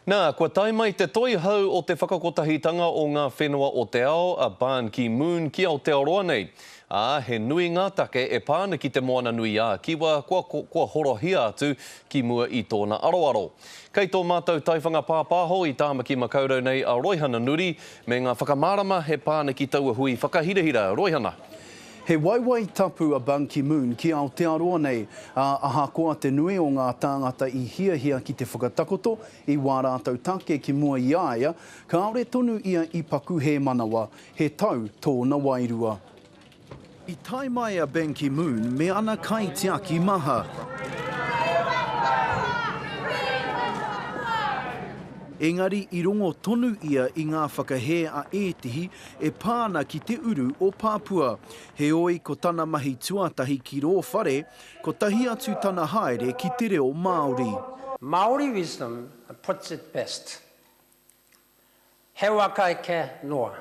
Nā, kua tae mai te toihau o te whakakotahitanga o ngā whenua o te ao, a Ban Ki Moon, ki Aotearoa nei. Ā, he nui ngā take e pā ana ki Te Moana-nui-ā-Kiwa kua, kua horohia atu ki mua i tōna aroaro. Kei tō mātou taiwhanga pāpāho i Tāmaki Makaurau nei a Roihana Nuri me ngā whakamārama e pā ana ki taua hui whakahirahira. Roihana. He waiwai tapu a Ban Ki-moon ki Aotearoa nei, ā, ahakoa te nui o ngā tāngata i hiahia ki te whakatakoto i wā rātou take ki mua i a ia, kāore tonu ia i paku hēmanawa, he tau tōna wairua. I tae mai a Ban Ki-moon me ana kaitiaki maha. Engari i rongo tonu ia i ngā whakahē a ētehi e pā ana ki te uru o Pāpua. Heoi, ko tana mahi tuatahi ki rō whare, kotahi atu tana haere ki te reo Māori. Māori wisdom puts it best. He waka eke noa.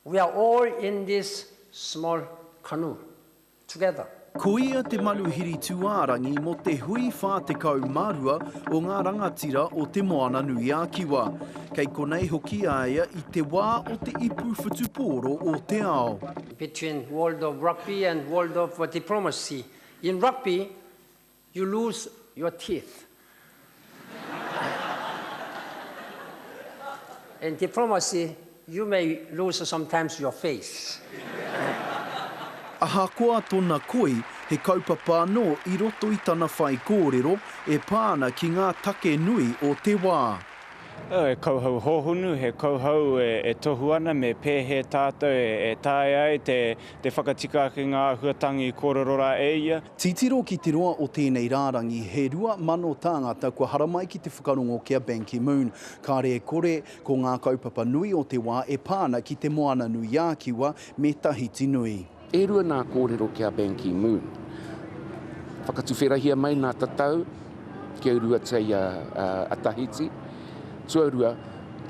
We are all in this small canoe. Together. Ko ia te manuhiri tūārangi mō te hui 42 o ngā rangatira o Te Moana-nui-a-Kiwa. Kei konei hoki a ia i te wā o te ipu whutupōro o te ao. Between world of rugby and world of diplomacy. In rugby, You lose your teeth. In diplomacy, you may lose sometimes your face. Ahakoa tona koi, he kaupapa anō i roto i tana whaikōrero e pā ana ki ngā take nui o te wā. He kauhau hōhonu, he kauhau e tohu ana me pēhea tātou e taea ai te whakatika ake ngā āhuatanga i kōrero rā e ia. Titiro ki te roa o tēnei rārangi, he 2000 tāngata kua haramai ki te whakarongo ki a Ban Ki-moon. Kāre e kore, ko ngā kaupapa nui o te wā e pā ana ki Te Moana-nui-ā-Kiwa me Tahiti Nui. E rua nā kōrero ki a Ban Ki-moon. Whakatuwherahia mai nā tatau kia uruatia i a Tahiti. Tuarua,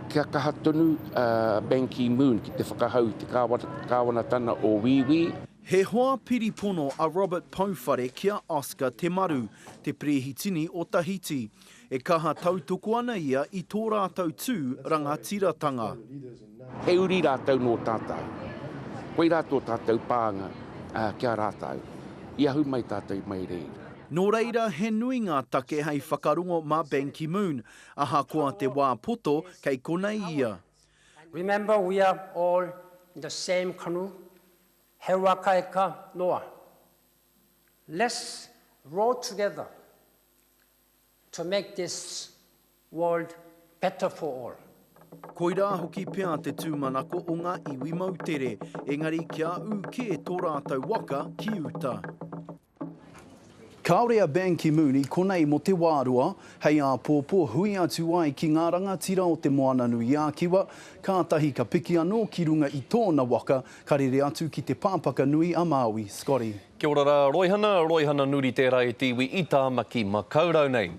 kia kaha tonu a Ban Ki-moon ki te whakahau i te kāwanatana o Wīwī. He hoa piripono a Robert Pouwhare ki a Oscar Te Maru, te perehitini o Tahiti. E kaha tautoko ana ia i tō rātou tū rangatiratanga. He uri rātou nō tātou. Koirā tō tātou pānga ki a rātou. I ahu mai tātou mai reira. Nō reira, he nui ngā take hei whakarongo mā Ban Ki-moon, ahakoa te wā poto kei konei ia. Remember we are all in the same canoe, he waka eka noa. Let's row together to make this world better for all. Koirā hoki pea te tūmanako o ngā iwi moutere, engari kia ū kē tō rātou waka ki uta. Kāore a Ban Ki-moon i konei mō te wā roa, hei āpōpō hui atu ai ki ngā rangatira o Te Moana-nui-ā-Kiwa, kātahi ka piki anō ki runga i tōna waka, ka rere atu ki Te Pāpaka Nui a Māui. Scotty. Kia ora rā, Roihana, Roihana Nuri tērā e te iwi i Tāmaki Makaurau nei.